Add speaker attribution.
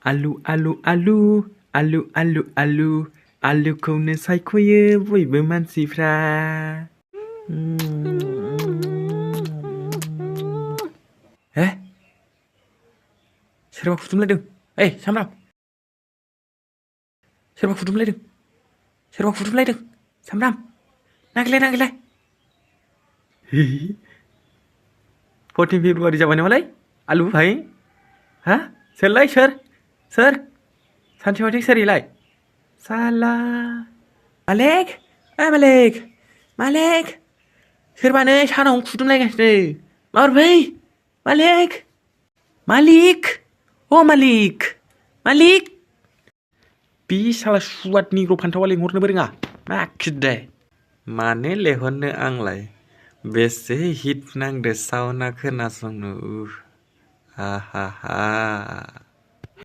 Speaker 1: आलु आलु आलु आलु आलु आलु आलुखौनो सायख'यो बयबो मानसिफ्रा सोरबा खुदुमलायदों ओइ सामब्राम सोरबा खुदुमलायदों सामब्राम नागिरलाय 14 फेब्रुवारि जाबाय नामालाय आलु भाई हा सोरलाय सोर सानसेमाथिं सोर इलाय साला मालिक सोरबानो सानाव खुदुमलायगासिनो माबोरै मालिक बे साला सुवाद निग्र' फान्थावा लेंहरनोबो रोङा मा खिद्राय मानो लेंहरनो आंलाय बेसे हिट नांदो साउन्डआ खोनासंनो आहा